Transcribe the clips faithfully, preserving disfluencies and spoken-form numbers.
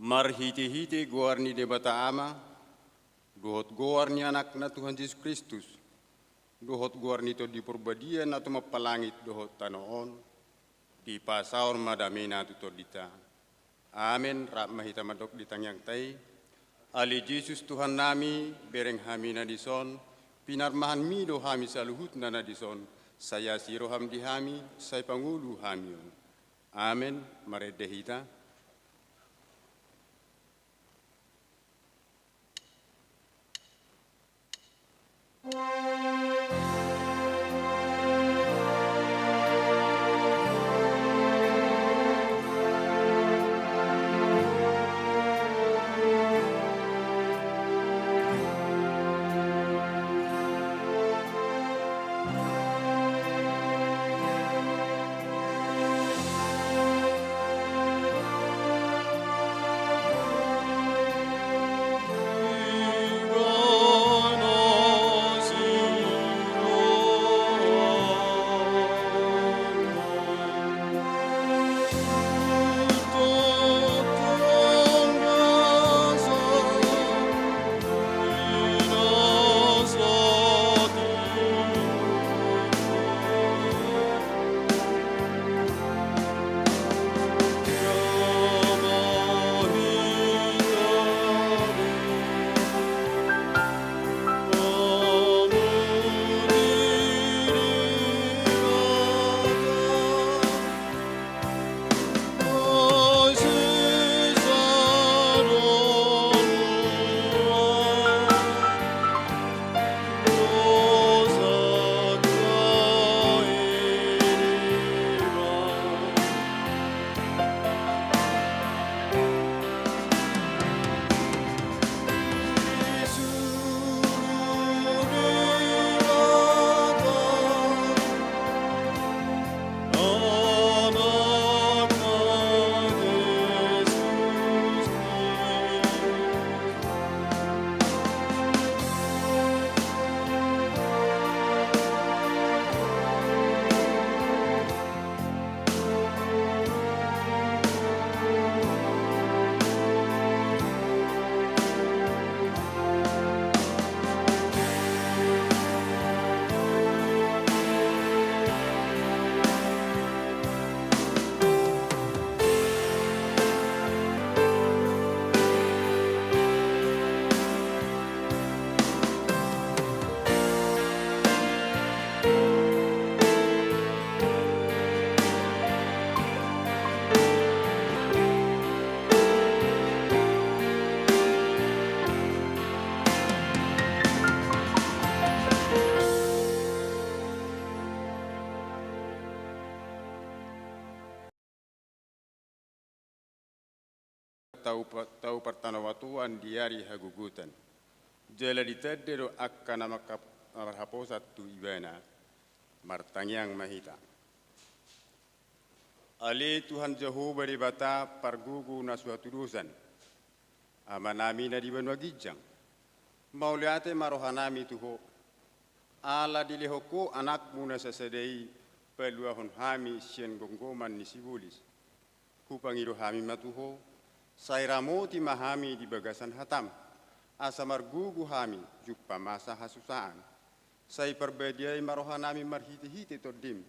Marhitehite goar ni Debata Ama, dohot goar ni Anakna Tuhan Jesus Kristus, dohot goar ni Tondi Porbadia na tumompa langit dohot tano on, dipasaor ma damena tu tondinta. Amen. Rap ma hita mandok di tangiangta i. Ale Jesus Tuhannami, bereng hami na dison, pinarmahanmi do hami saluhutna na dison, sai asi roham di hami, sai pangolu hami on. Amen. Marende hita. Tau pa-, tau partanobatoan di ari hagogotan. Jala ditanda do angka na mangkap-, na marhaposan tu Ibana. Martangiang ma hita. Ale Tuhan Jahowa Debata pargogo na so hatudosan, Amanami na di banua ginjang, mauliate ma rohanami tu Ho, ala dilehon Ho Anakmu na sasada i paluahon hami sian gomgoman ni sibolis. Hupangido hami ma tu Ho, sai ramoti ma hami di bagasan hataM, asa margogo hami jumpang masa hasusaan. Sai parbadiai ma rohanami marhitehite TondiM,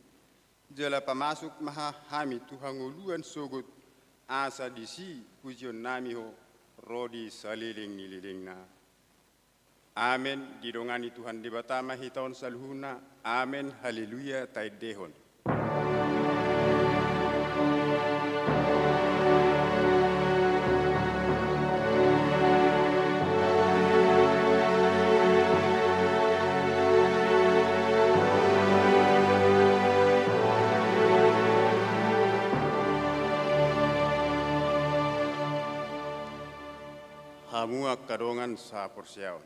jala pamasuk ma ha-, hami tu hangoluan sogot, asa disi pujionnami Ho ro di saleleng ni lelengna. Amen. Didongani Tuhan Debata ma hita on saluhutna. Amen. Haleluya. Taendehon. Hamu angka dongan sahaporseaon.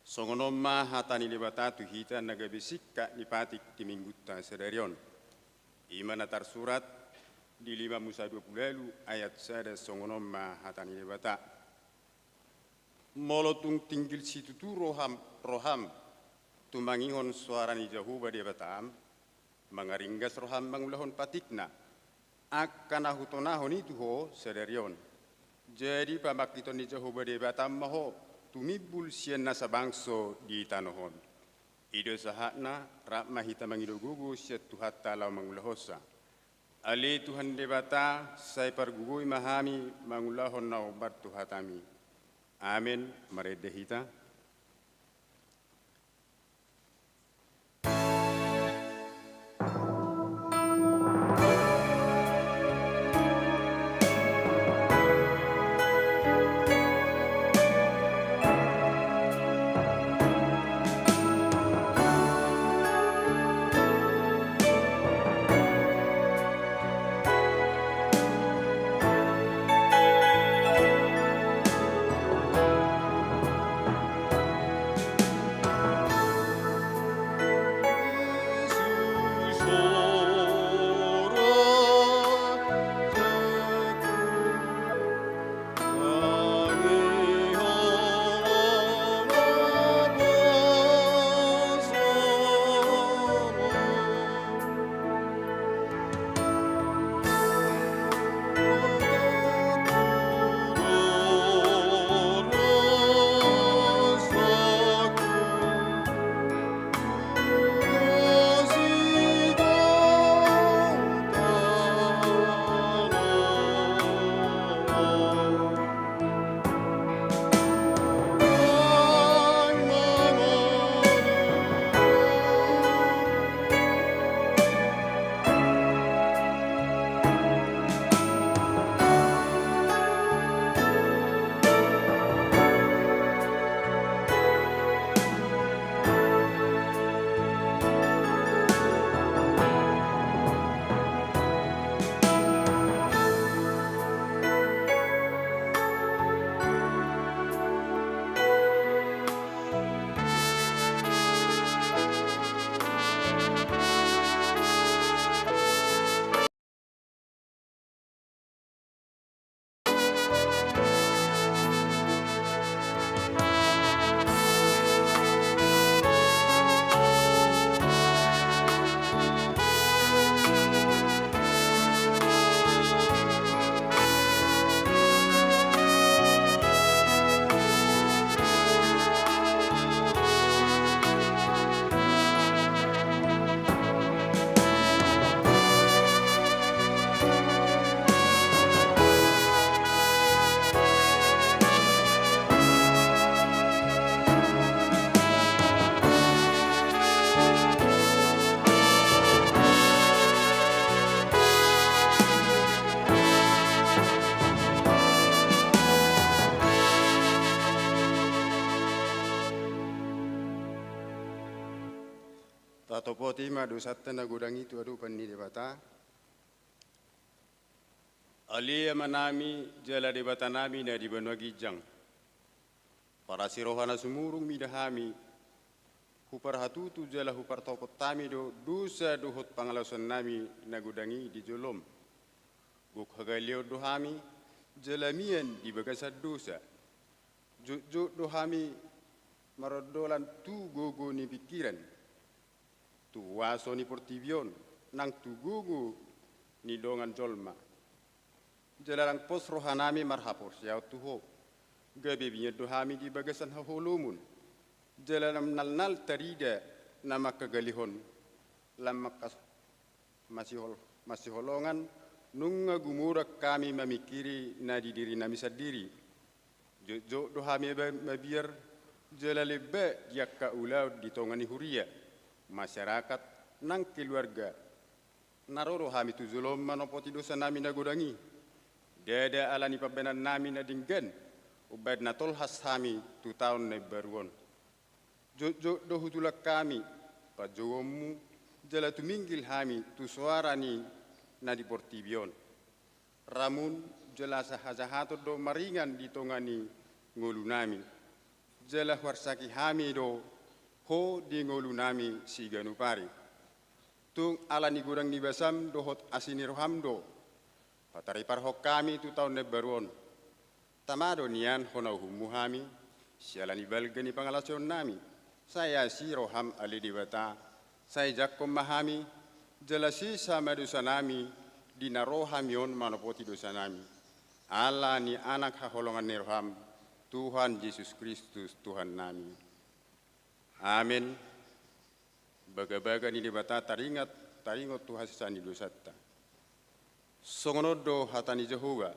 Songon on ma hata ni Debata tu hita na gabe singkat ni patik di Minggunta sadari on. I ma na tarsurat di lima Musa dua pulu ualu ayat sada, songon on ma hata ni Debata. Molo tung tinggil situtu roham, roham, tumangihon soara ni Jahowa Debatam, mangaringgas roham mangulahon patikna, angka na hutonahon i tu ho sadari on. Jadi pamangkithon ni Jahowa Debata ma ho tumimbul sian nasa bangso di tano on. I do sahatna, rap ma hita mangido gogo sian Tuhanta laho mangulahonsa. Ale Tuhan Debata, sai pargogoi ma hami mangulahon na hombar tu hatami. Amen. Marende hita. Tatopoti ma dosanta na godang i tu adopan ni Debata. Ale Amanami jala Debatanami na di banua ginjang, parasi roha na sumurung mida hami, huparhatutu jala hupartopot hami do dosa dohot pangalaosionnami na godang i di jolom. Gok hagaleon do hami, jala mian di bagasan dosa. Jotjot do hami marondolan tu gogo ni pingkiran, tu huaso ni portibi on, nang tu gogo ni dongan jolma. Jala ndang pos rohanami marhaporseaon tu Ho. Gabe mian do hami di bagasan haholomon. Jala lam nalnal tarida na mangkagalehon, lam mangkas-, masihol-, masiholongan, nunga gumodang hami mamingkiri na di dirinami sandiri. Jotjot do hami ba-, mabiar, jala lemba di angka ulaon di tonga ni huria, masyarakat, nang keluarga. Na ro do hami tu jolom manopoti dosanami na godang i. Ndada ala ni pambahenannami na denggan, umbahen na tolhas hami tu taon na imbaru on. Jotjot do hutulak hami panjouonmu, jala tuminggil hami tu soara ni na di portibi on. Ramun jala sahajahaton do maringan di tonga ni ngolunami. Jala huarsaki hami do Ho di ngolunami siganup ari. Tung ala ni godang ni basam dohot asi ni roham do patariparhon hami tu taon na imbaru on. Tama do nian hona uhummu hami, siala ni balga ni pangalaosionnami, sai asi roham ale Debata, sai jangkon ma hami, jala sesa ma dosanami, di na ro hami on manopoti dosanami. Ala ni Anak haholongan ni roham, Tuhan Jesus Kristus, Tuhannami. Amen. Bagabaga ni Debata taringot, taringot tu hasesaan ni dosanta. Songon on do hata ni Jahowa: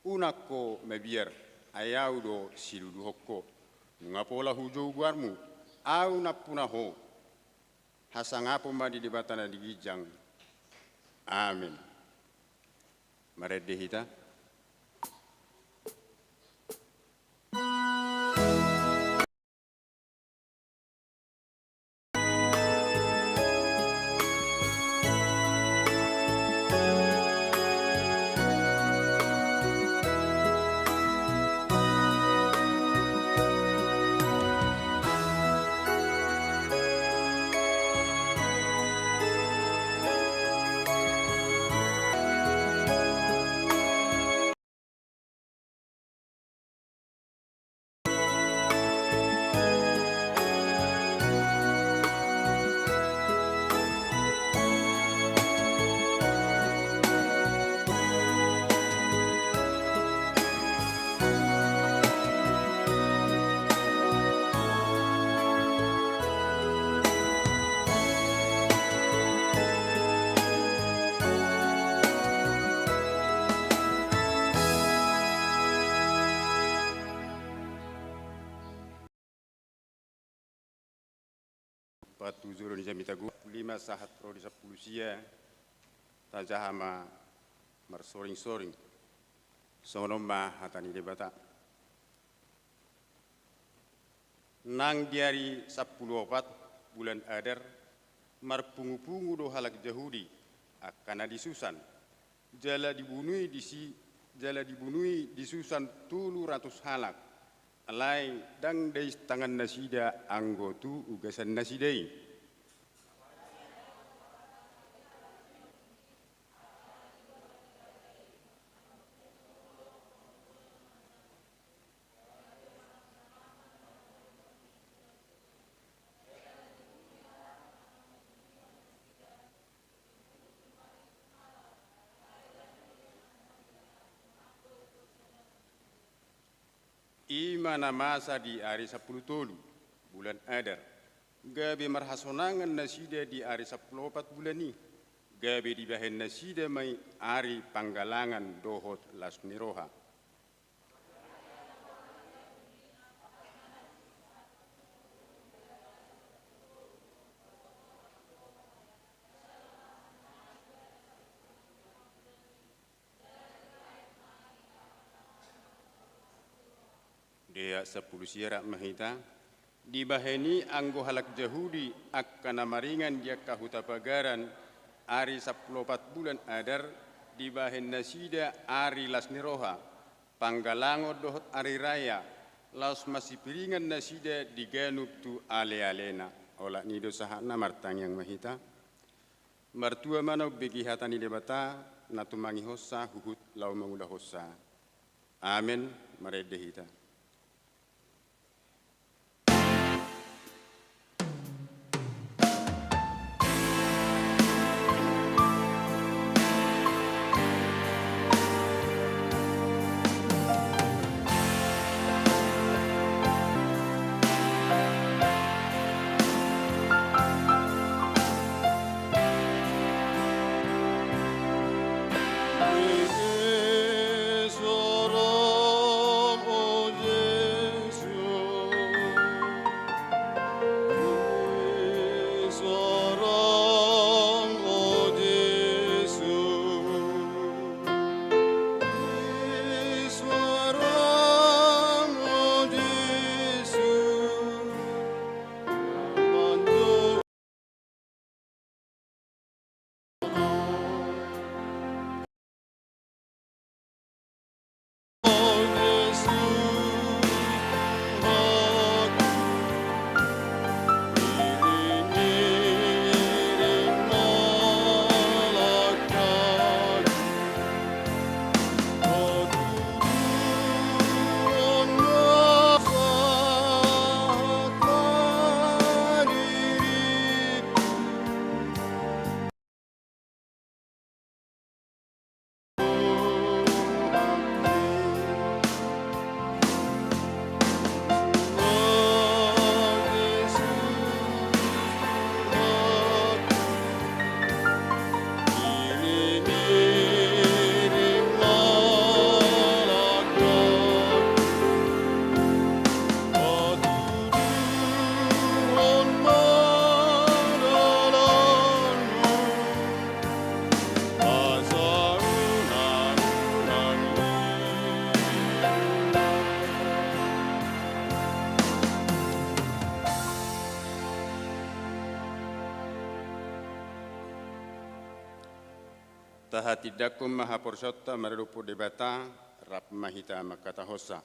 Unang ho mabiar, ai Ahu do siduduhon ho. Nunga pola hujou goarmu, Ahu nampuna ho. Hasangapon ma di Debata na di ginjang. Amen. Marende hita. Patuju do ni jamita gu lima sahat ro di sampulu sia. Tajaha ma marsoring-soring. Songon on ma hata ni Debata. Nang di ari sampulu opat bulan Adar, marpungu-pungu do halak Jahudi, angka na di Susan, jala dibunui di si, jala dibunui di Susan tolu ratus halak, alai ndang dais tangan nasida anggo tu ugasan nasida i. I ma na masa di ari sampulu tolu bulan Adar, gabe marhasonangan nasida di ari sampulu opat bulan i, gabe dibahen nasida ma i ari panggalangan dohot las ni roha. Di ayat sampulu sia rap ma hita. Dibahen i anggo halak Jahudi angka na maringan di angka huta pagaran, ari sampulu opat bulan Adar, dibahen nasida ari las ni roha, panggalangon dohot ari raya, laos masipiringan nasida di ganup tu ale-alena. Olat ni i do sahatna, martangiang ma hita. Martua ma na umbege hata ni Debata, na tumangihonsa huhut laho mangulahonsa. Amen. Marende hita. Tahatindangkon ma haporseaonta maradophon Debata, rap ma hita mangkatahonsa.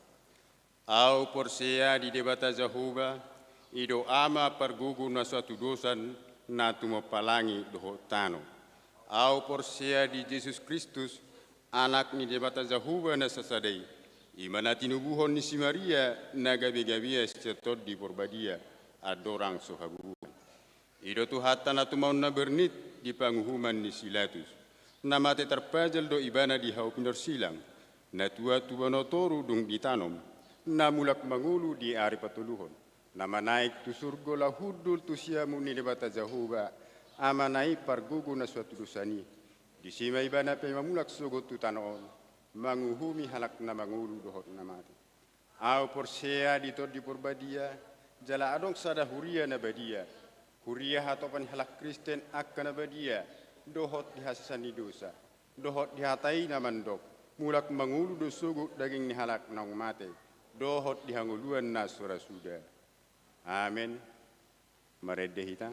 Ahu porsea di Debata Jahowa, i do Ama pargogo na so hatudosan, na tumompa langit dohot tano. Ahu porsea di Jesus Kristus, Anak ni Debata Jahowa na sasada i, i ma na tinubuhon ni si Maria, na gabe-gabean sian Tondi Porbadia, andorang so habubuhan. I do Tuhanta na tumaon na bernit di panguhuman ni si Pilatus, na mate tarpajal do Ibana di hau pinorsilang, na tuat tu banua toru dung ditanom, na mulak mangolu di ari patoluhon, na manaek tu surgo laho hundul tu siamun ni Debata Jahowa, Amana i pargogo na so hatudosan i. Disi ma Ibana pe mamulak sogot tu tano on, manguhumi halak na mangolu dohot na mate. Ahu porsea di Tondi Porbadia, jala adong sada huria na badia, huria hatopan ni halak Kristen angka na badia, dohot di hasesaan ni dosa, dohot di hata i na mandok, mulak mangolu do sogot daging ni halak naung mate, dohot di hangoluan na so ra suda. Amen. Marende hita.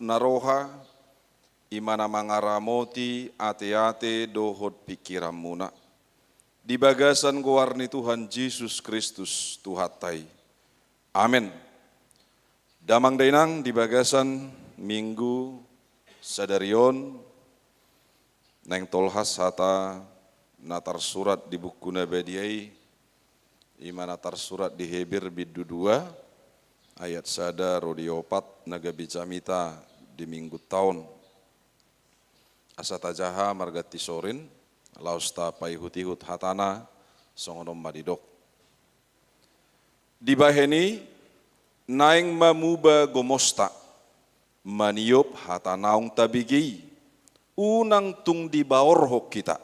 Na roha, i ma na mangaramoti ateate dohot pingkiranmuna. Di bagasan goar ni Tuhan Jesus Kristus, Tuhanta i. Amen. Damang dainang, di bagasan Minggu sadari on, naeng tolhas hata na tarsurat di buku na badia i, i ma na tarsurat di Heber bindu dua, ayat sada ro di opat, na gabe jamita di Minggunta on. Asa tajaha marganti sorin, laos tapaihut-ihut hatana, songon on ma didok. Dibahen i, naeng ma muba gomosta, maniop hata naung tabege i, unang tung dibaorhon hita.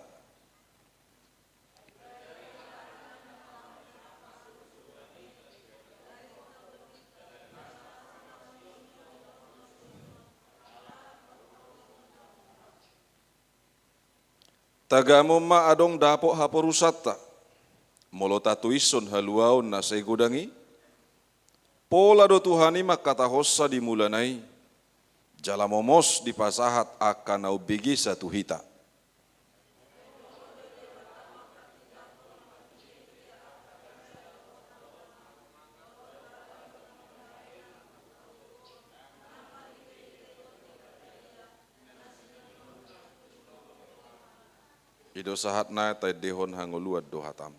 Tagamon ma adong dapot haporusanta, molo tatuishon haluaon na sai godang i. Pola do Tuhan i mangkatahonsa di mulana i, jala momos dipasahat angka na umbegesa tu hita. I do sahatna taendehon hangoluan do hatam.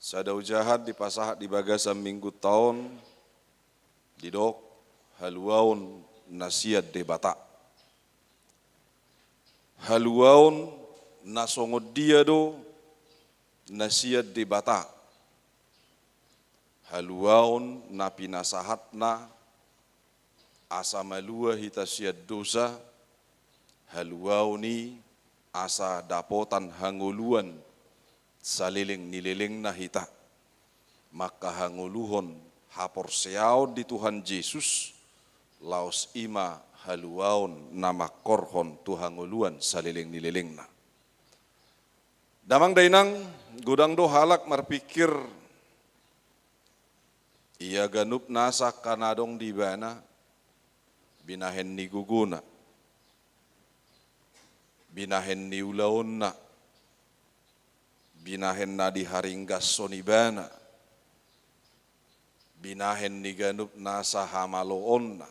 Sada ojahan dipasahat di bagasan Minggunta on, didok haluaon na sian Debata. Haluaon na songon dia do na sian Debata? Haluaon na pinasahatna asa malua hita sian dosa, haluaon i asa dapotan hangoluan saleleng ni lelengna hita. Mangkahangoluhon haporseaon di Tuhan Jesus, laos i ma haluaon na mangkorhon tu hangoluan saleleng ni lelengna. Damang dainang, godang do halak marpikir, ia ganup nasa angka na adong di ibana, binahen ni gogona, binahen ni ulaonna, binahen na diharinggashon ibana, binahen ni ganup nasa hamaloonna,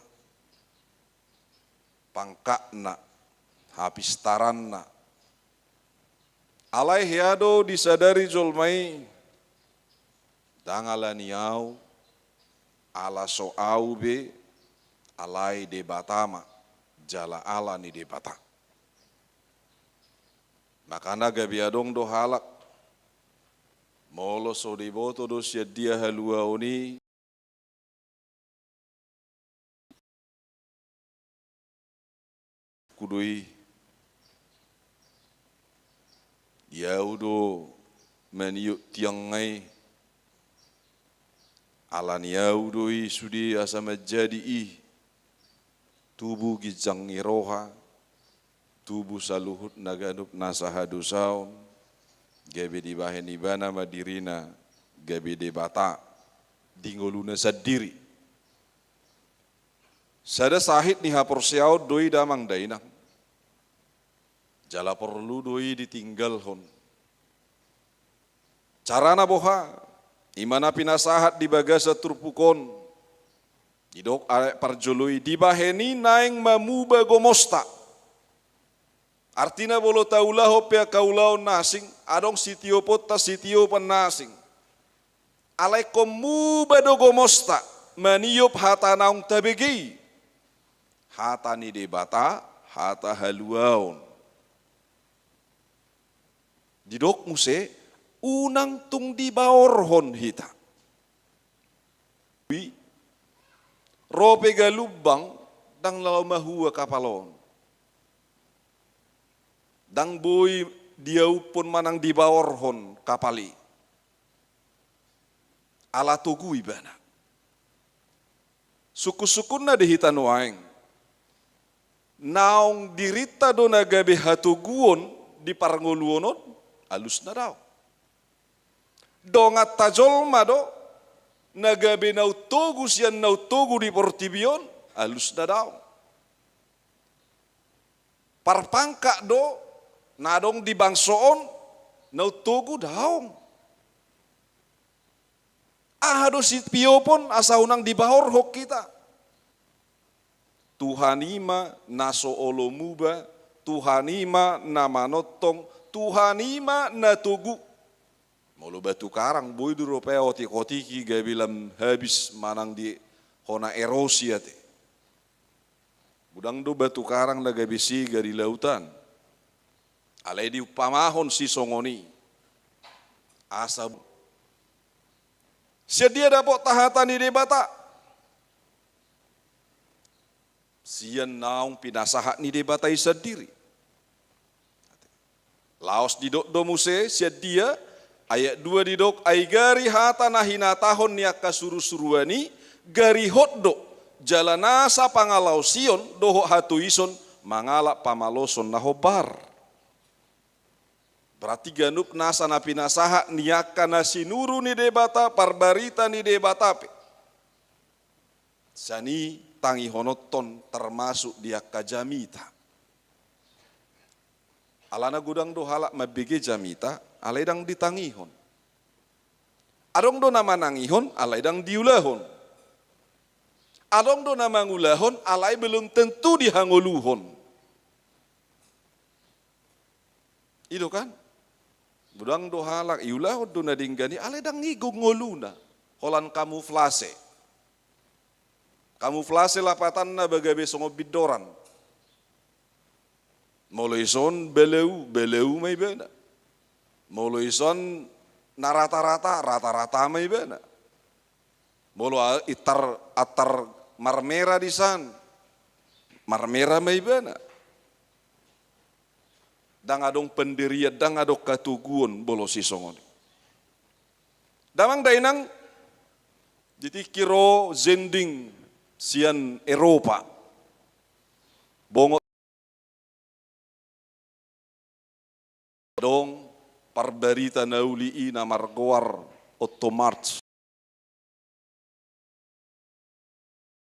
pangkatna, hapistaranna. Alai hea do disadari jolma i, ndang ala ni au, ala so au be, alai Debata ma, jala ala ni Debata. Makana gabe adong do halak, molo so diboto do sian dia haluaon i, ku do i, di au do maniop tiang i, ala ni au do i sude asa manjadi i, tubu ginjang ni roha, tubu saluhut na ganup nasa hadosaon, gabe dibahen ibana ma dirina gabe Debata di ngoluna sandiri. Sada sahit ni haporseaon do i damang dainang. Jala porlu do i ditinggalhon. Carana boha? I ma na pinasahat di bagasan turpuk on. Didok ayat parjolo i, dibahen i naeng mamuba gomosta. Artina molo taulahon pe angka ulaon na asing, adong sitioponta sitiopan na asing. Alai ingkon muba do gomosta maniop hata naung tabege i. Hata ni Debata, hata haluaon. Didok muse, unang tung dibaorhon hita. Ui, ro pe galumbang, ndang laho mahua kapal on. Ndang boi diauphon manang dibaorhon kapal i. Ala togu ibana. Sungkun-sungkunna di hita nuaeng. Naung dirinta do na gabe hatoguon di parngoluon on, alusna daong. Donganta jolma do na gabe naung togu sian naung togu di portibi on, alusna daong. Parpangkat do na adong di bangso on, naung togu daong. Aha do sitiopon asa unang dibaorhon hita? Tuhan i ma na so olo muba, Tuhan i ma na manongtong, Tuhan i ma na togu. Molo batu karang boi do rupe otik-otiki gabe lam habis manang di hona erosi ate. Godang do batu karang na gabe sega di lautan. Alai diumpamahon sisongon i. Asa sian dia dapotta hata ni Debata? Sian naung pinasahat ni Debata i sandiri. Laos didok do muse sian dia, ayat dua didok, ai gari hata na hinatahon ni angka surusuruan i, gari hot do, jala nasa pangalaosion dohot hatoison mangalap pamaloson na hombar. Berarti ganup nasa na pinasahat ni angka na sinuru ni Debata, parbarita ni Debata pe. Sian i tangihononton termasuk di angka jamita. Alana godang do halak mambege jamita, alai ndang ditangihon. Adong do na manangihon, alai ndang diulahon. Adong do na mangulahon, alai belum tentu dihangoluhon. I do kan? Godang do halak, iulahon do na denggan i, alai ndang i gok ngoluna. Holan kamuflase. Kamuflase lapatanna, ba gabe songon bindoran. Molo ison belau, belau ma ibana. Molo ison na rata-rata, rata-rata ma ibana. Molo a-, itar, atar marmera di san, marmera ma ibana. Ndang adong pendirian, ndang adong katoguon molo sisongon i. Damang dainang, di tingki ro zending sian Eropa. Bongot adong parbarita na uli i na margoar Otto Marx.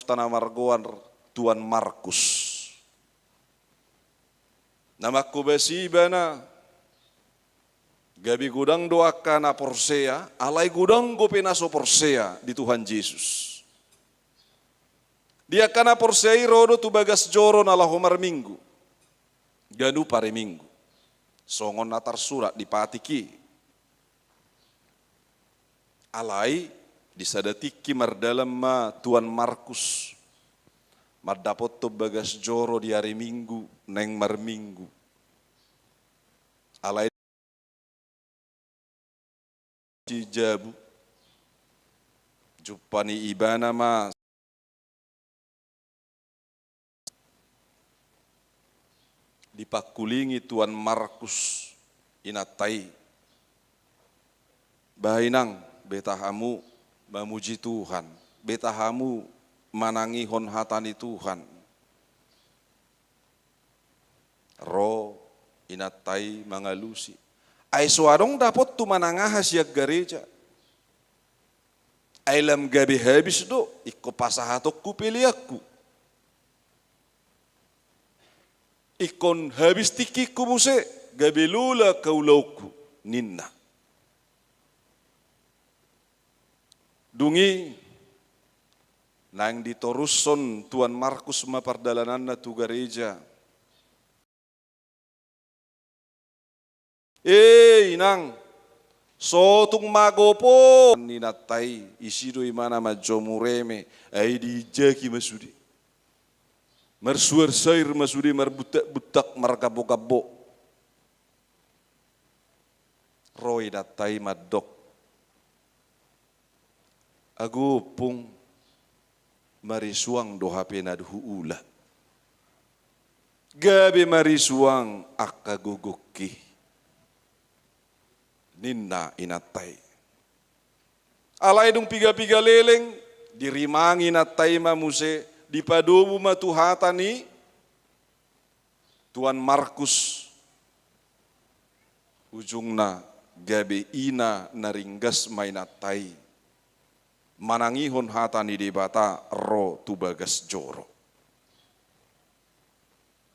Na margoar Tuan Markus. Na mangkobasi ibana, gabe godang do angka na porsea, alai godang dope na so porsea di Tuhan Jesus. Di angka na porsea i ro do tu bagas joro na laho marminggu. Ganup ari Minggu. Songon na tarsurat di patik i. Alai, di sada tingki mardalan ma Tuan Markus mandapothon bagas joro di ari Minggu, naeng marminggu. Alai si jabu, jumpa ni ibana ma dipangkulingi Tuan Markus inanta i. Bah inang, beta hamu mamuji Tuhan, beta hamu manangihon hata ni Tuhan. Ro inanta i mangalusi. Ai so adong dapothu manang aha sian gareja. Ai lam gabe habis do, ingkon pasahatonku peleanku. Ingkon habis tingkingku muse, gabe lola angka ulaonku, ninna. Dung i, naeng ditorushon Tuan Markus ma pardalananna tu gareja. E inang, so tung magop on, ninna inanta i, isi do imana manjomu reme, ai diinjaki ma sude. Marsuar sair ma sude, marbuntak-buntak, margambo-gambo. Ro inanta i mandok. Ago ompung, marisuang do hape na huula. Gabe marisuang angka gogongki, ninna inanta i. Alai dung piga-piga leleng, dirimangi inanta i ma muse, dipadomu ma tu hata ni Tuan Markus. Ujungna gabe ina na ringgas ma inanta i manangihon hata ni Debata ro tu bagas joro.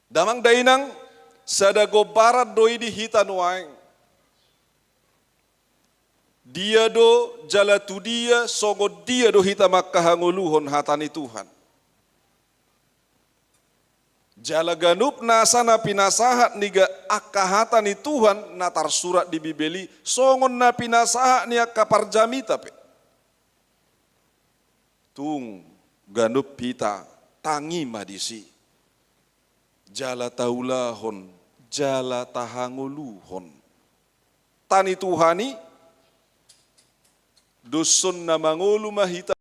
Damang dainang, sada gombaran do i di hita nuaeng. Dia do jala tu dia, songon dia do hita mangkahangoluhon hata ni Tuhan. Jala ganup nasa na pinasahat ni ga-, angka hata ni Tuhan na tarsurat di Bibel i, songon na pinasahat ni angka parjamita pe. Tung ganup hita tangi ma disi. Jala taulahon, jala tahangoluhon. Hata ni Tuhan i, dos on na mangolu ma hita.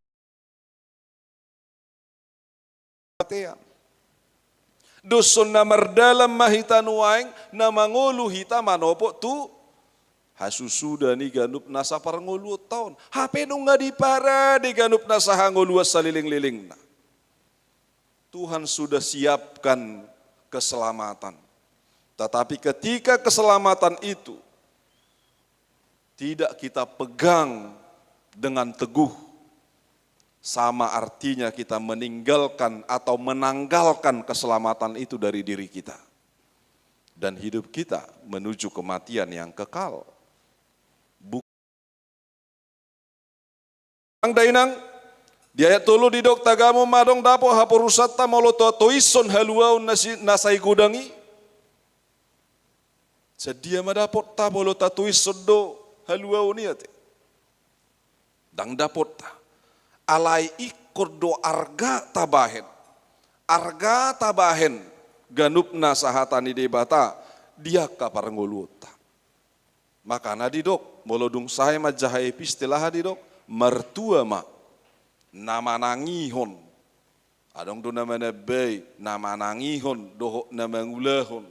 Dos on na mardalan ma hita nuaeng, na mangolu hita manopot tu hasusuda ni ganup nasa parngoluonta on. Hape nunga diparade ganup nasa hangoluan saleleng-lelengna. Tuhan sudah siapkan keselamatan. Tetapi ketika keselamatan itu tidak kita pegang dengan teguh, sama artinya kita meninggalkan atau menanggalkan keselamatan itu dari diri kita. Dan hidup kita menuju kematian yang kekal. Buk-, Damang dainang, di ayat tolu didok tagam on ma adong dapot haporusanta molo tatoishon haluaon na si-, na sai godang i. Sadia ma dapotta molo tatoishon do haluaon i ate? Ndang dapotta. Alai ingkon do arga tabahen. Arga tabahen ganup nasa hata ni Debata di angka parngoluonta. Makana didok, molo dung sae manjaha epistol aha didok, martua ma na manangihon. Adong do na manambai, na manangihon dohot na mangulahon.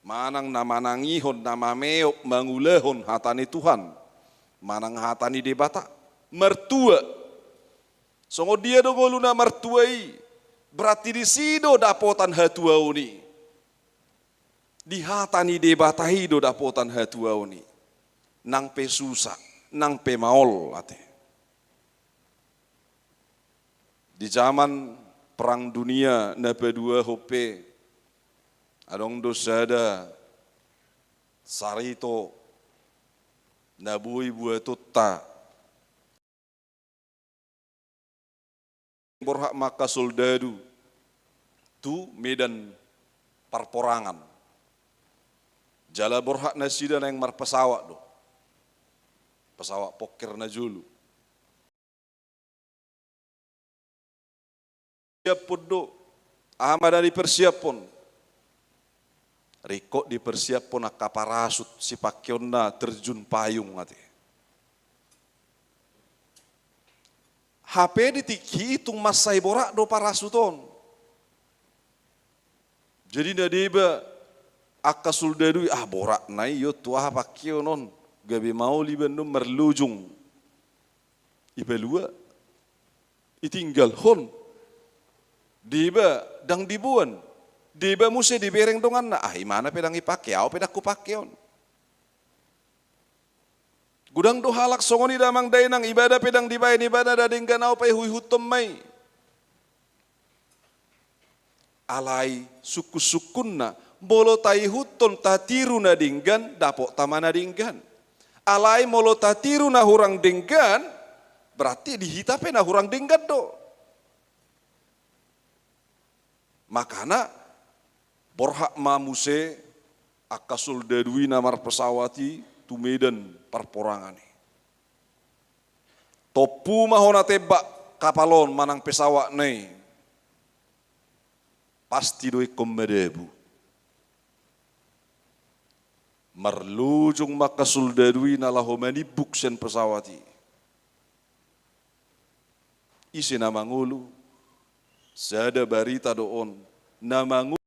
Manang na manangihon, na mameop mangulahon hata ni Tuhan. Manang hata ni Debata. Martua. Songon dia do ngolu na martua i? Berarti disi do dapotan hatuaon i. Di hata ni Debata i do dapotan hatuaon i. Nang pe susa, nang pe maol ate. Di jaman Perang Dunia na paduahon pe, adong do sada sarito na boi buatonta. Borhat ma angka soldadu tu medan parporangan. Jala borhat nasida naeng marpesawat do. Pesawat pongker na jolo. Siaphon do. Aha ma na dipersiaphon? Ringkot dipersiaphon angka parasut, sipangkeonna terjun payung ate. Hape di tingki i tung mansai borat do parasut on. Jadi na deba angka soldadu i, ah, borat na i, io tu aha pangkeon on, gabe maol iba annon marlojong. Ipalua, itinggalhon. Deba ndang diboan. Deba muse dibereng donganna, ah, imana pe ndang ipangke, au pe ndang hupangke on. Godang do halak songon i damang dainang, ibana pe ndang dibaen ibana na denggan, au pe huihuthon ma i. Alai sungkunsungkunna, molo taihuthon tatiru na denggan, dapotta ma na denggan. Alai molo tatiru na hurang denggan, berarti di hita pe na hurang denggan do. Makana borhat ma muse angka soldadu i na marpesawat i tu medan parporangan i. Tompu ma hona tembak kapal on manang pesawat na i, pasti do ingkon madabu. Marlojong ma angka soldadu i na laho manimbuk sian pesawat i. Ise na mangolu? Sada barita do on, na mangolu.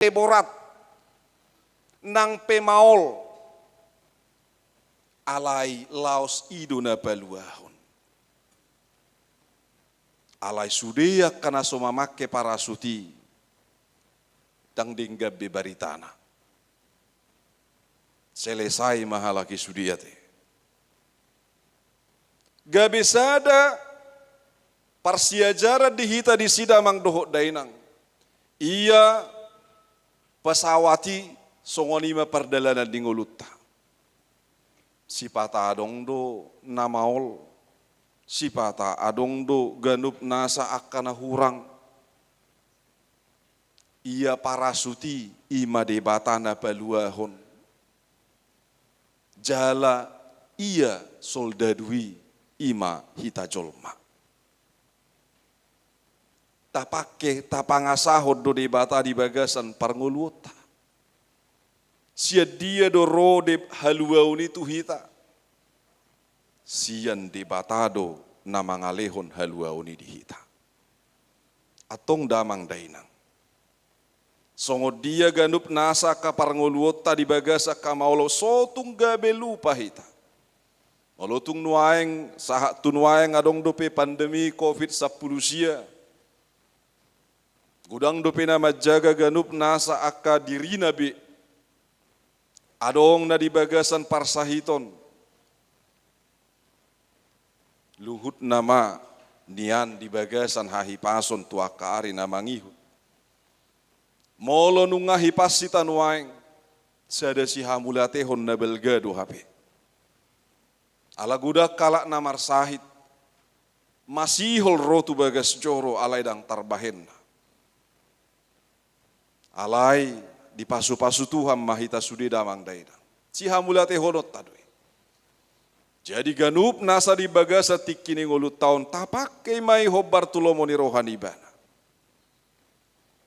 Borat nang pe maol, alai laos i do na paluahon. Alai sude angka na so mamangke parasut i, ndang denggan be baritana. Selesai ma halak i sude ate. Gabe sada parsiajaran di hita disi damang dohot dainang. Ia pesawat i songon i ma pardalanan ni ngolunta. Sipata adong do na maol, sipata adong do ganup nasa angka na hurang. Ia parasut i, i ma Debata na paluahon. Jala ia soldadu i, i ma hita jolma. Tapangke, tapangasahon do Debata di bagasan parngoluonta. Sian dia do ro de haluaon i tu hita? Sian Debata do na mangalehon haluaon i di hita. Antong damang dainang. Songon dia ganup nasa angka parngoluonta di bagasan angka maol on, so tung gabe lupa hita. Molo tung nuaeng, sahat tu nuaeng adong dope pandemi covid sampulu sia. Godang dope na manjaga ganup nasa angka dirina be. Adong na di bagasan parsahiton. Luhut nama nian di bagasan hahipason tu angka ari na mangihut. Molo nunga hipas hita nuaeng, sada sihamuliatehon na balga do hape. Ala godang halak na marsahit, masihol ro tu bagas joro alai ndang tarbahenna. Alai Dipasupasu Tuhan ma hita sude damang dainang. Sihamauliatehononta do i. Jadi ganup nasa di bagasan tingki ni ngolunta on tapangke ma i hombar tu lomo ni roha ni Ibana.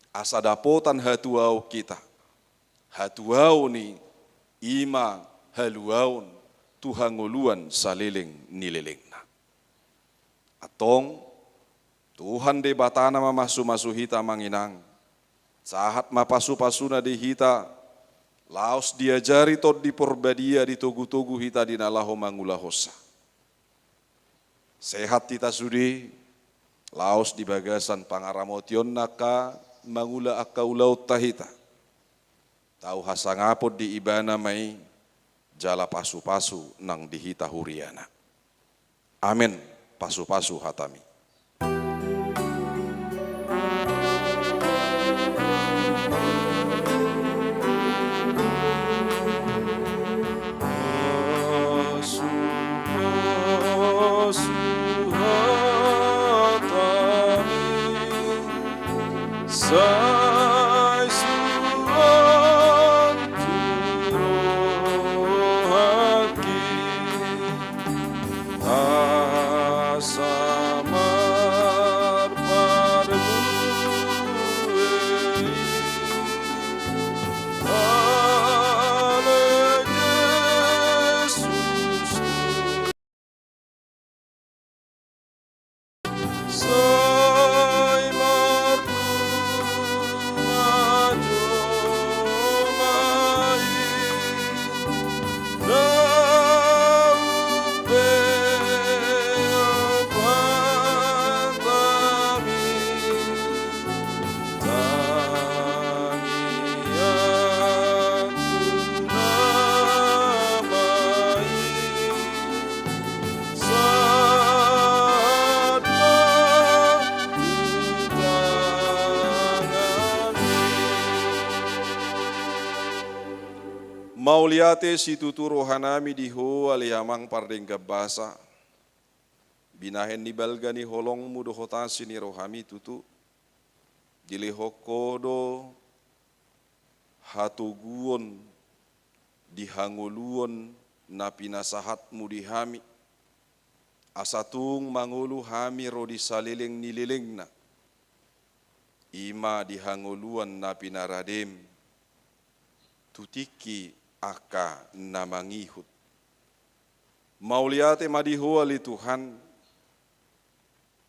Asa dapotan hatuaon hita. Hatuaon i ima haluaon tu hangoluan saleleng ni lelengna. Antong, Tuhan Debata na mamasumasu hita amang inang, sahat ma pasupasuna di hita, laos diajari Tondi Parbadia ditogutogu hita di na laho mangulahonsa. Sehat hita sude, laos di bagasan pangaramotionna angka mangula angka ulaonta hita. Tau hasangapon di Ibana ma i, jala pasupasu nang di hita huriana. Amen. Pasupasu hatami. Pasupasu hatami. Sai suang tu rohangki, asa marparbue i. Ale Jesus. Sai martua jo ma i, naung pe ompatami. Tangiangku nama i, sahat ma tu tanganmi. Mauliate situtu rohanami di Ho ale Amang pardenggan basa. Binahen ni balga ni holongmu dohot asi ni rohami tutu. Dilehon Ho do hatoguon di hangoluon na pinasahatmu di hami. Asa tung mangolu hami ro di saleleng ni lelengna. Ima di hangoluan na pinaradem. Tu tingki angka na mangihut. Mauliate ma di Ho ale Tuhan,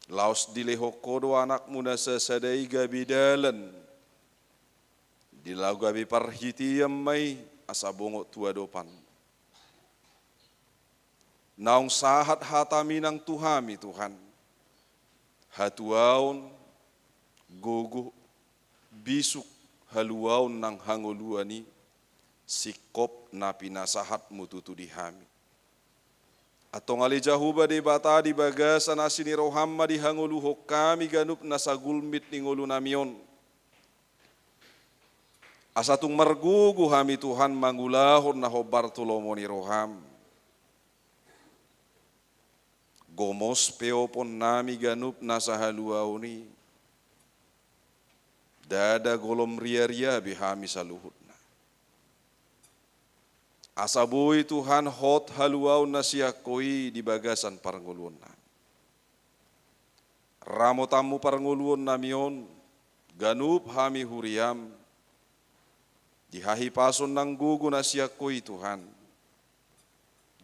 laos dilehon Ho do anakmu na sasada i gabe dalan, di laho gabe parhitean ma i asa bongot tu adopan. Naung sahat hatami nang tu hami Tuhan, hatuaon, gogo, bisuk, haluaon nang hangoluan i, singkop na pinasahatmu tutu di hami. Antong ale Jahowa Debata di bagasan asi ni roham ma dihangoluhon hami ganup nasa gulmit ni ngolunami on. Asa tung margogo hami Tuhan mangulahon na hombar tu lomo ni roham. Gomos pe oponnami ganup nasa haluaon i. Ndada golom riaria be hami saluhutna. Asa boi Tuhan hot haluaon na sian Ho i di bagasan parngoluonnami. Ramotanmu parngoluonnami on, ganup hami huriam, di hahipason nang gogo na sian Ho i Tuhan.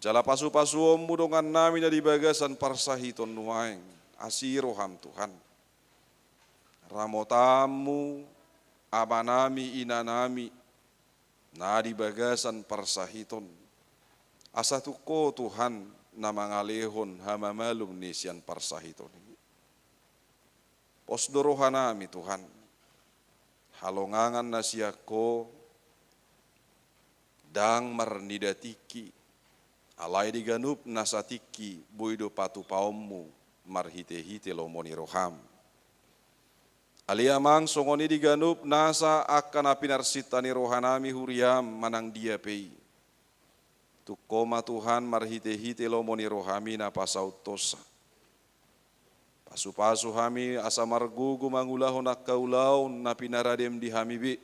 Jala pasupasuonmu dongannami na di bagasan parsahiton nuaeng, asi roham Tuhan. Ramotanmu, amanami, inanami, na di bagasan parsahiton. Asa tung Ho Tuhan na mangalehon hamamalum ni sian parsahiton i. Pos do rohanami Tuhan. Halongangan na sian Ho, ndang marnida tingki, alai di ganup nasa tingki boi do patupaonmu marhitehite lomo ni roham. Ale Amang, songon i di ganup nasa angka na pinarsinta ni rohanami huriam manang dia pe i. Tung Ho ma Tuhan marhitehite lomo ni rohami na pasauthonsa. Pasupasu hami asa margogo mangulahon angka ulaon na pinaradem di hami be.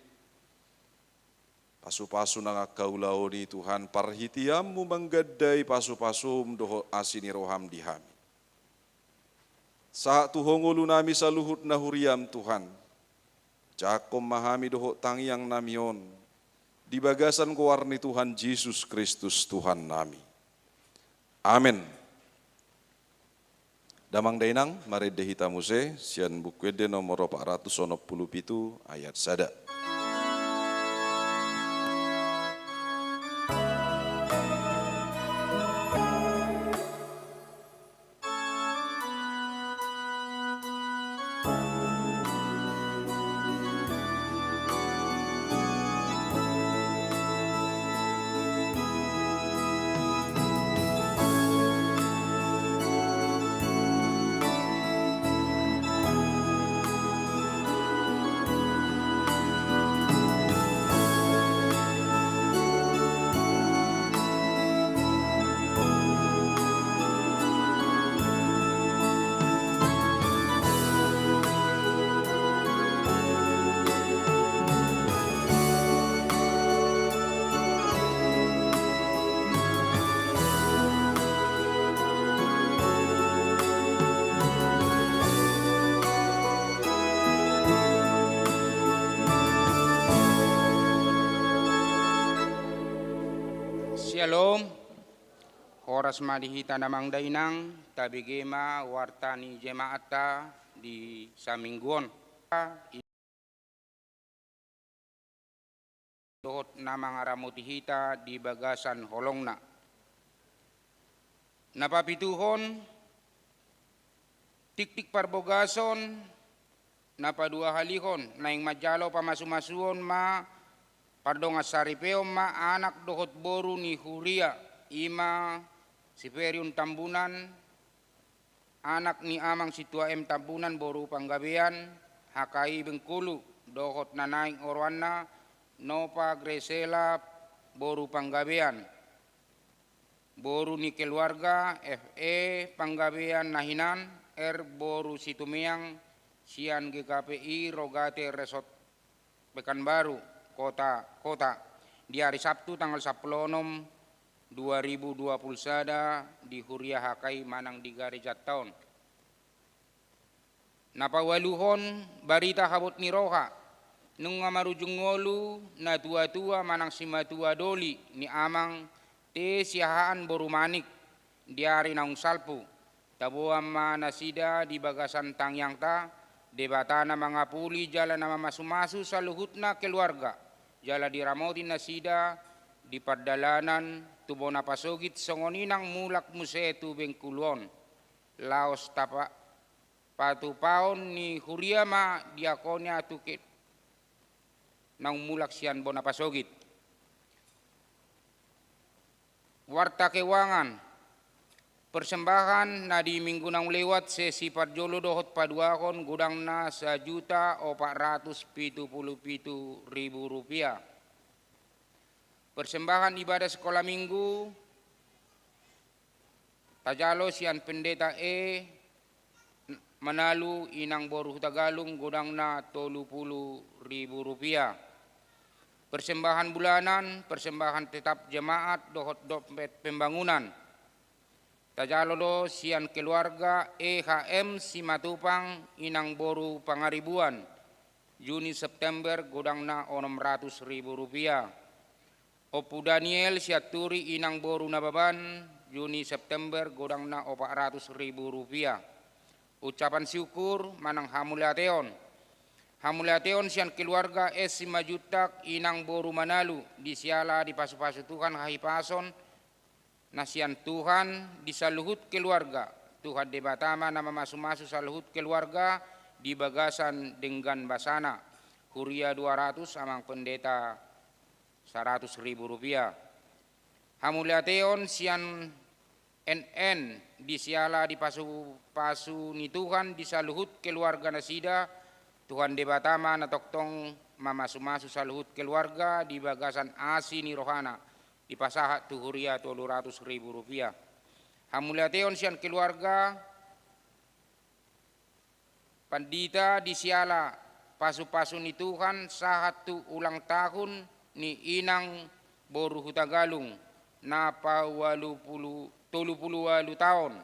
Pasupasu nang angka ulaon i Tuhan, parhiteanmu manggandai pasupasum dohot asi ni roham di hami. Sahat tu Ho ngolunami saluhutna huriam Tuhan, jangkon ma hami dohot tangiangnami on di bagasan goar ni Tuhan Jesus Kristus Tuhannami. Amen. Damang dainang, marende hita muse sian Buku Ende nomor opat ratus onom pulu pitu ayat sada. Syalom. Horas ma di hita damang dainang, tabege ma warta ni jemaatta di saminggu on. Dohot na mangaramoti hita di bagasan holongna. Na papituhon, tiktik parbogason, na paduahalihon, naeng manjalo pamasumasuon ma pardongan saripeon ma anak dohot boru ni huria, i ma Siperion Tambunan, anak ni amang Sintua M Tambunan boru Panggabean, H K I Bengkulu, dohot na naeng oroanna Nova Gresela boru Panggabean, boru ni keluarga F E Panggabean na hinan, R boru Situmeang, sian G K P I Rogate Resort Pekanbaru, Kota, Kota, di ari Sabtu tanggal sampulu onom dua ribu dua pulu sada di huria H K I manang di garejanta on. Na paualuhon, barita habot ni roha, nunga marujung ngolu natuatua manang simatua doli ni amang T Siahaan boru Manik di ari naung salpu. Taboan ma nasida di bagasan tangiangta, Debata na mangapuli jala na mamasumasu saluhutna keluarga, jala diramoti nasida di pardalanan tu bona pasogit songon i nang mulak muse tu Bengkulu on. Laos tapa-, patupaon ni huria ma diakonia tu ke-, naung mulak sian bona pasogit. Warta keuangan. Persembahan na di minggu naung lewat sesi parjolo dohot paduahon godangna sajuta opat ratus pitu pulu pitu ribu rupiah. Persembahan ibadah sekolah minggu tajalo sian Pendeta E Manalu inang boru Hutagalung godangna tolu pulu ribu rupiah. Persembahan bulanan, persembahan tetap jemaat dohot dompet pembangunan tajalo do sian keluarga E H M Simatupang inang boru Pangaribuan, Juni September godangna onom ratus ribu rupiah. Ompu Daniel Sianturi inang boru Nababan, Juni September godangna opat ratus ribu rupiah. Ucapan syukur manang hamuliateon. Hamuliateon sian keluarga S Simanjuntak inang boru Manalu, di siala dipasupasu Tuhan hahipason na sian Tuhan di saluhut keluarga. Tuhan Debata ma na mamasumasu saluhut keluarga di bagasan denggan basana. Huria dua ratus, amang pendeta saratus ribu rupiah. Hamuliateon sian N N di siala dipasupasu ni Tuhan di saluhut keluarga nasida. Tuhan Debata ma na tongtong mamasumasu saluhut keluarga di bagasan asi ni rohana, dipasahat tu huria tolu ratus ribu rupiah. Hamuliateon sian keluarga Pandita di siala pasupasu ni Tuhan sahat tu ulang tahun ni inang boru Hutagalung na paualu pulu, tolu pulu ualu taon.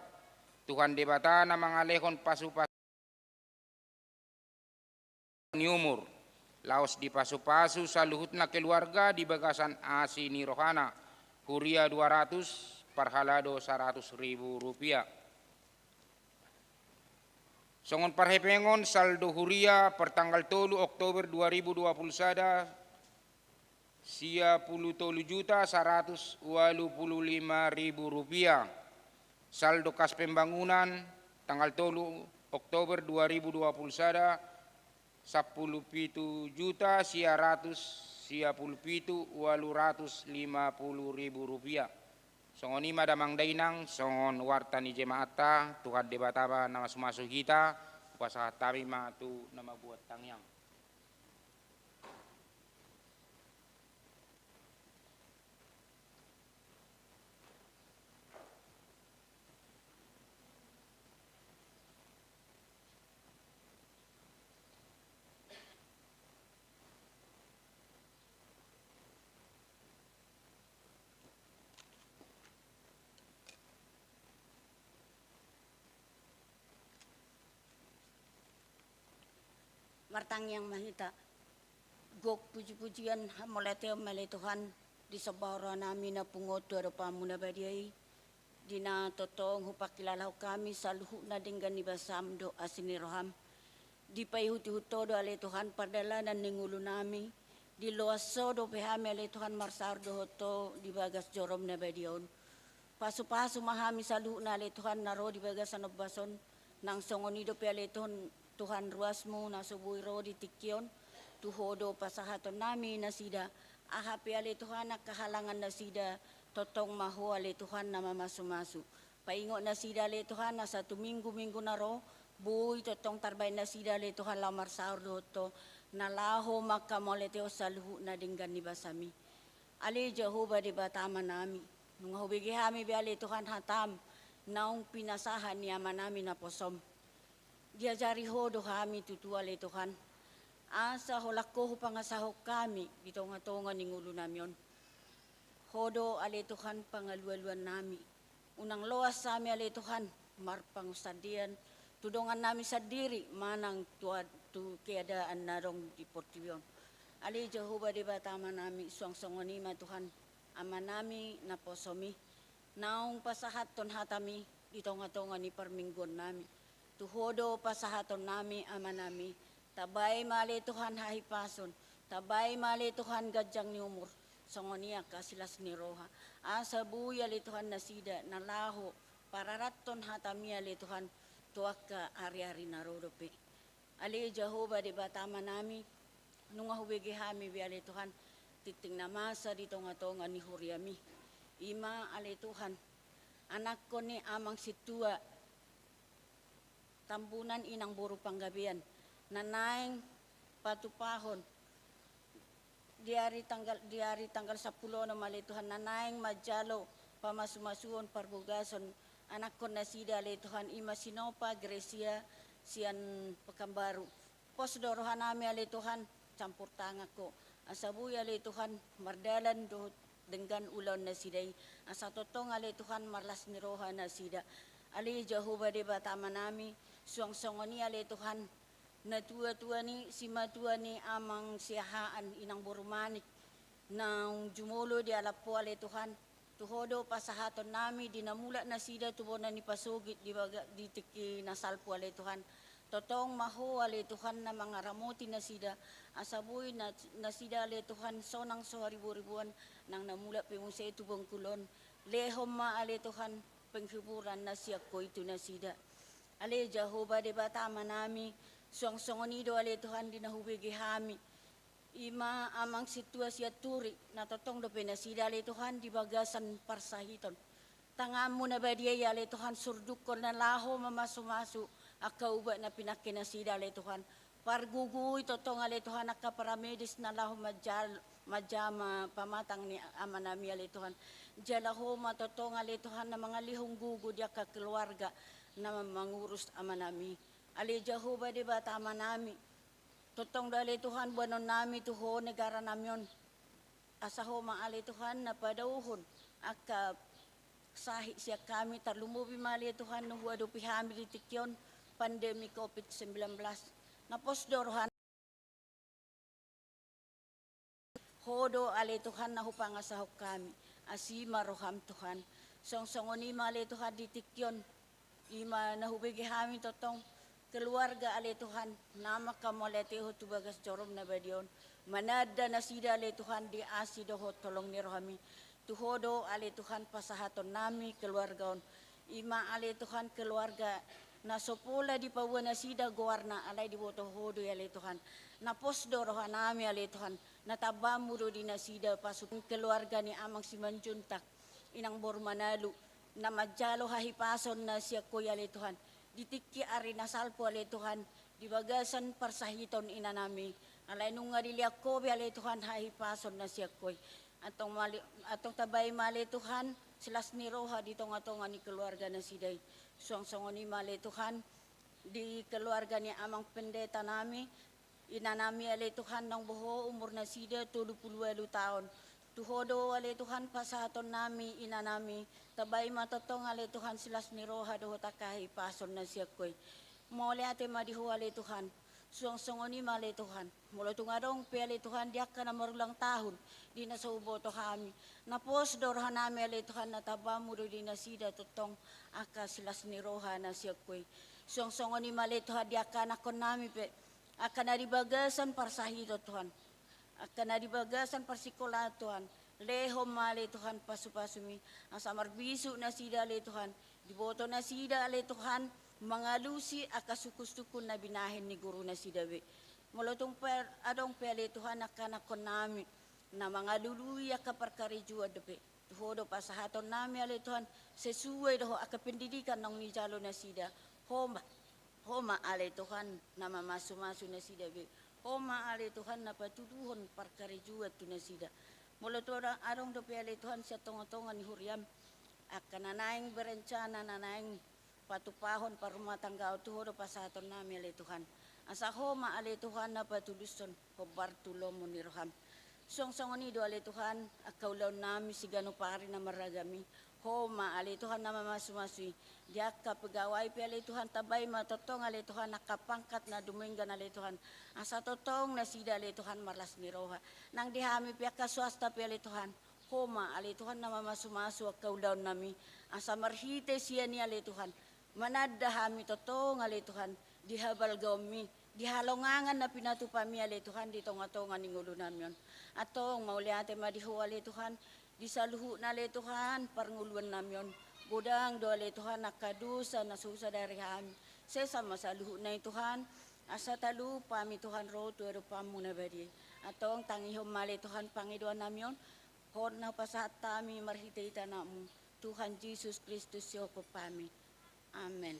Tuhan Debata na mangalehon pasupasu ni umur, laos dipasupasu saluhutna keluarga di bagasan asi ni rohana, huria dua ratus, parhalado saratus ribu rupiah. Songon parhepengon, saldo huria per tanggal tolu Oktober dua ribu dua puluh sada, sia pulu tolu juta saratus ualu pulu lima ribu rupiah. Saldo kas pembangunan tanggal tolu Oktober dua ribu dua puluh sada, sampulu pitu juta sia ratus sia pulu pitu ualu ratus lima pulu ribu rupiah. Songon i ma damang dainang, songon warta ni jemaatta, Tuhan Debata ma na mamasu-masu hita, hupasahat hami ma tu na mambuat tangiang. Martangiang ma hita. Gok puji-pujian hamauliateon ma ale Tuhan, disombahon rohanami na pungu on tu adopanmu na badia i, di na tongtong hupangkilalahon hami saluhutna denggan ni basam dohot asi ni roham. Dipaihut-ihut Ho do ale Tuhan pardalanan ni ngolunami, diloas Ho dope hami ale Tuhan marsaor dohot Ho di bagas jorom na badia on. Pasu-pasu ma hami saluhutna ale Tuhan na ro di bagasan ombas on, nang songon i dope ale Tuhan, Tuhan ruasmu na so boi ro di tingki on, tu Ho do pasahatonnami nasida, aha pe ale Tuhan angka halangan nasida, tongtong ma Ho ale Tuhan na mamasu-masu. Paingot nasida ale Tuhan asa tu minggu-minggu na ro, boi tongtong tarbaen nasida ale Tuhan laho marsaor dohot Ho, na laho manghamauliateon saluhutna denggan ni basami. Ale Jahowa Debata Amanami, nunga hubege hami be ale Tuhan hatam, naung pinasahat ni amanami naposom. Diajari Ho do hami tutu ale Tuhan, asa holan Ho hupangasahon hami di tonga-tonga ni ngolunami on. Ho do ale Tuhan pangalualuannami. Unang loas hami ale Tuhan marpangunsandean tu dongannami sandiri manang tu ad-, tu keadaan na adong di portibi on. Ale Jahowa Debata Amanami, suang songon i ma Tuhan, amanami naposom i, naung pasahathon hatami di tonga-tonga ni parmingguonnami. Tu Ho do pasahatonnami amanami, tambai ma ale Tuhan hahipason, tambai ma ale Tuhan ganjang ni umur, songon i angka silas ni roha. Asa boi ale Tuhan nasida na laho pararathon hatami ale Tuhan tu angka ari-ari na ro dope. Ale Jahowa Debata Amanami, nunga hubege hami be ale Tuhan, tingting na masa di tonga-tonga ni huriami. I ma ale Tuhan, anakkon ni amang sintua Tambunan inang boru Panggabean, na naeng patupahon di ari tanggal, di ari tanggal sampulu onom ale Tuhan, na naeng manjalo pamasumasuon parbogason anakkon nasida ale Tuhan, i ma si Nova Gracia sian Pekanbaru. Pos do rohanami ale Tuhan, campur tangan Ho. Asa boi ale Tuhan mardalan dohot denggan ulaon nasida i. Asa tongtong ale Tuhan marlas ni roha nasida. Ale Jahowa Debata Amanami, suang songon i ale Tuhan, natua-tua ni, simatua ni amang Siahaan inang boru Manik, naung jumolo dialap Ho ale Tuhan, tu Ho do pasahatonnami di na mulak nasida tu bona ni pasogit di baga-, di tingki na salpu ale Tuhan. Tongtong ma Ho ale Tuhan na mangaramoti nasida, asa boi na-, nasida ale Tuhan sonang so haribo-riboan, nang na mulak pe muse tu bongkul on. Lehon ma ale Tuhan penghiburan na sian Ho i tu nasida. Ale Jahowa Debata Amanami, suang songon i do ale Tuhan di na hubege hami. I ma amang sintua Sianturi, na tongtong dope nasida ale Tuhan di bagasan parsahiton. Tanganmu na badia i ale Tuhan surdukkon na laho mamasumasu angka ubat na pinangke nasida ale Tuhan. Pargogoi tongtong ale Tuhan angka paramedis na laho manjal-, manjama pamatang ni amanami ale Tuhan. Jala Ho ma tongtong ale Tuhan na mangalehon gogo di angka keluarga na mangurus amanami. Ale Jahowa Debata Amanami, tongtong do ale Tuhan boanonnami tu Ho negaranami on. Asa Ho ma ale Tuhan na padaohon angka sahit sian hami, tarlumobi ma ale Tuhan na huadopi hami di tingki on pandemi covid sembilan belas. Na pos do roha Ho do ale Tuhan na hupangasahon hami. Asi ma roham Tuhan. Songon i ma ale Tuhan di tingki on, i ma na hubege hami tongtong keluarga ale Tuhan na manghamauliatehon tu bagas joroM na badia on. Mananda nasida ale Tuhan di asi dohot holong ni rohaMi. Tu Ho do ale Tuhan pasahatonnami keluarga on. I ma ale Tuhan keluarga na so pola dipaboa nasida goarna, alai diboto Ho do i ale Tuhan. Na pos do rohanami ale Tuhan, na tambaonMu do di nasida pasupasu. Keluarga ni Amang Simanjuntak, Inang boru Manalu, na manjalo hahipason na sian Ho i ale Tuhan. Di tingki ari na salpu ale Tuhan, di bagasan parsahiton inanami, alai nunga dilehon Ho be ale Tuhan hahipason na sian Ho i. Antong ma ale, antong tambai ma ale Tuhan silas ni roha di tongatonga ni keluarga nasida i. Suang songon i ma ale Tuhan di keluarga ni Amang Pendetanami, inanami ale Tuhan naung boho umur nasida tolu pulu ualu taon. Tu Ho do ale Tuhan pasahatonnami inanami, tambai ma tongtong ale Tuhan silas ni roha dohot angka hahipason na sian Ho i. Mauliate ma di Ho ale Tuhan. Suang songon i ma ale Tuhan, molo tung adong pe ale Tuhan di angka na marulang tahun di na so huboto hami, na pos do rohanami ale Tuhan, na tambaonMu do di nasida tongtong angka silas ni roha na sian Ho i. Suang songon i ma ale Tuhan di angka anakkonnami pe, angka na di bagasan parsahiton Tuhan, angka na di bagasan parsikolaan Tuhan, lehon ma ale Tuhan pasupasuMi, asa marbisuk nasida ale Tuhan, diboto nasida ale Tuhan mangalusi angka sungkunsungkun na binahen ni guru nasida be. Molo tung pe adong pe ale Tuhan angka anakkonnami na mangalului angka parkarejoan dope, tu Ho do pasahatonnami ale Tuhan, sesuai dohot angka pendidikan naung nijalo nasida. Ho ma, Ho ma ale Tuhan na mamasumasu nasida be. Ho ma ale Tuhan na patuduhon parkarejoan tu nasida. Molo tung adong dope ale Tuhan sian tongatonga ni huriaM angka na naeng berencana, na naeng patupahon parrumatanggaon, tu Ho do pasahatonnami ale Tuhan. Asa Ho ma ale Tuhan na patulushon hombar tu lomo ni rohaM. Suang songon i do ale Tuhan angka ulaonnami siganup ari na marragam i. Ho ma ale Tuhan na mamasumasu i. Di angka pegawai pe ale Tuhan, tambai ma tongtong ale Tuhan angka pangkat na dumenggan ale Tuhan, asa tongtong nasida ale Tuhan marlas ni roha. Nang di hami pe angka swasta pe ale Tuhan, Ho ma ale Tuhan na mamasumasu angka ulaonnami, asa marhite sian i ale Tuhan mananda hami tongtong ale Tuhan di habalgaonMi, di halongangan na pinatupaMi ale Tuhan di tongatonga ni ngolunami on. Antong mauliate ma di Ho ale Tuhan di saluhutna ale Tuhan parngoluannami on. Godang do ale Tuhan angka dosa na so husadari hami. Sesa ma saluhutna i Tuhan, asa talup hami Tuhan ro tu adopanMu na badia i. Antong tangihon ma ale Tuhan pangidoannami on, hot na hupasahat hami marhitehite AnakMu, Tuhan Jesus Kristus, sihophop hami. Amen.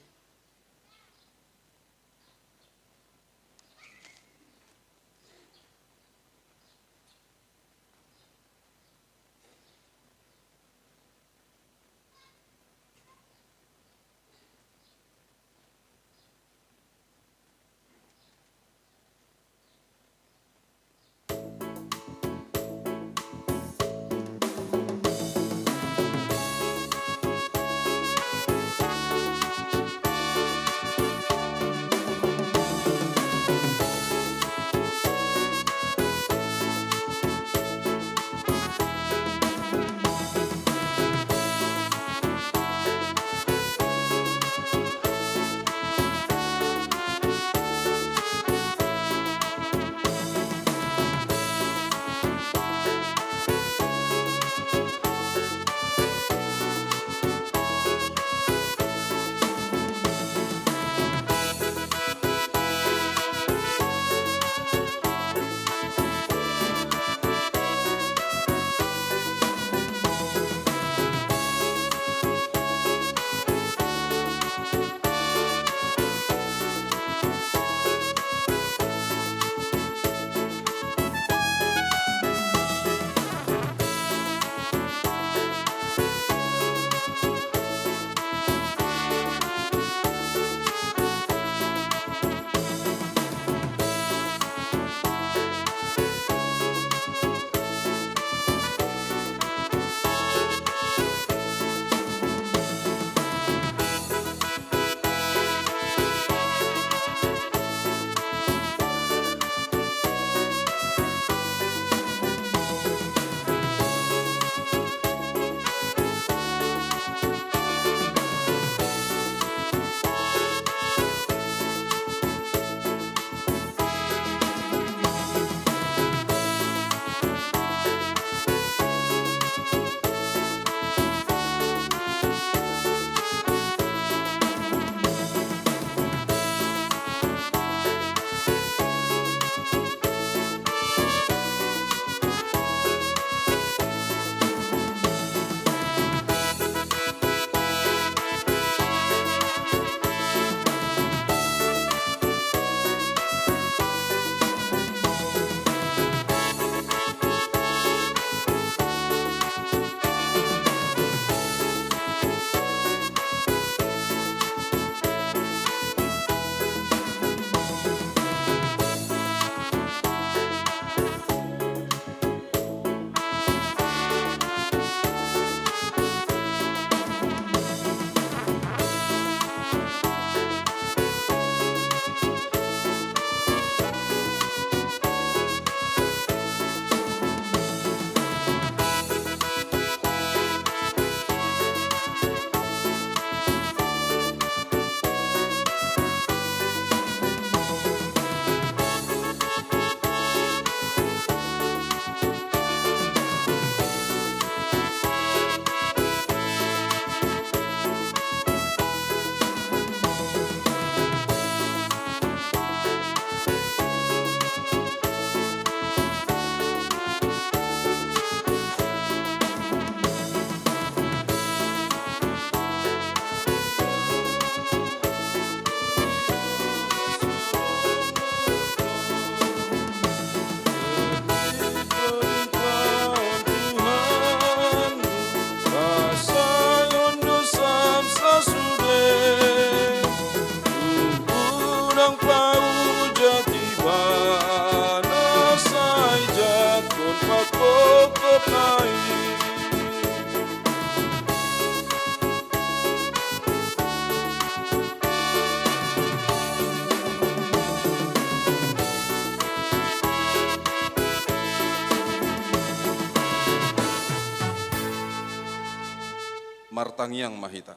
Martangiang ma hita.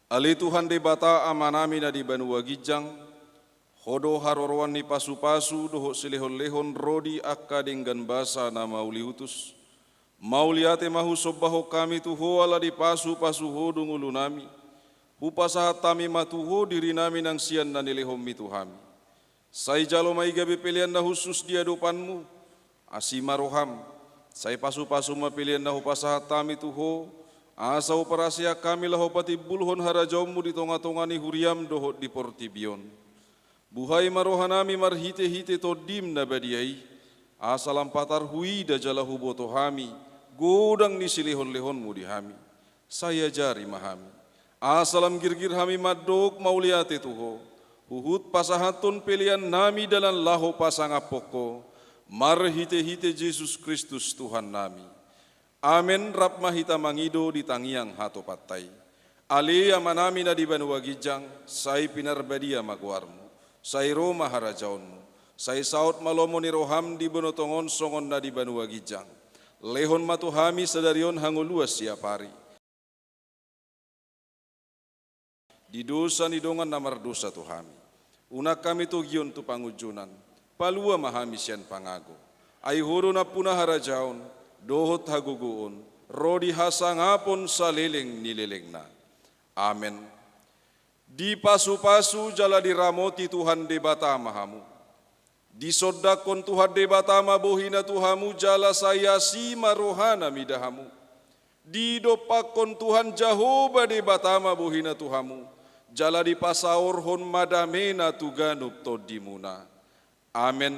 Ale Tuhan Debata Amanami na di banua ginjang, Ho do haroroan ni pasupasu dohot silehonlehon ro di angka denggan basa na mauliutus. Mauliate ma husombahon hami tu Ho ala dipasupasu Ho do ngolunami. Hupasahat hami ma tu Ho dirinami nang sian na nilehonMi tu hami. Sai jalo ma i gabe pelean na hushus di adopanMu. Asi ma rohaM. Sai pasupasu ma pelean na hupasahat hami tu Ho, asa huparhaseang hami laho patimbulhon harajaonMu di tongatonga ni huriaM dohot di portibi on. Buhai ma rohanami marhitehite TondiM na badia i, asa lam patar huida jala huboto hami godang ni silehonlehonMu di hami. Sai ajari ma hami, asa lam girgir hami mandok mauliate tu Ho, huhut pasahathon peleannami dalan laho pasangaphon Ho, marhitehite Jesus Kristus Tuhannami. Amen. Rap ma hita mangido di tangiang hatopanta i. Ale Amanami na di banua ginjang, sai pinarbadia ma goarMu, sai ro ma harajaonMu, sai saut ma lomo ni rohaM di banua tonga on songon na di banua ginjang. Lehon ma tu hami sadari on hangoluan siapari. Di dosa ni dongan na mardosa tu hami. Unang hami togihon tu pangunjunan, palua ma hami sian pangago. Ai Ho do nampuna harajaon, dohot hagogoon, ro di hasangapon saleleng ni lelengna. Amen. Dipasupasu jala diramoti Tuhan Debata ma hamu. Disondangkon Tuhan Debata ma bohiNa tu hamu jala sai asi ma rohaNa mida hamu. Didompakkon Tuhan Jahowa Debata ma bohiNa tu hamu, jala dipasaorhon ma dameNa tu ganup tondimuna. Amen.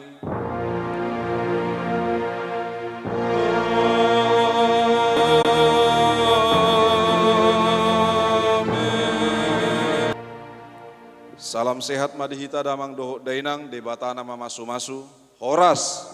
Salam sehat ma di hita damang dohot dainang, Debata na mamasumasu. Horas.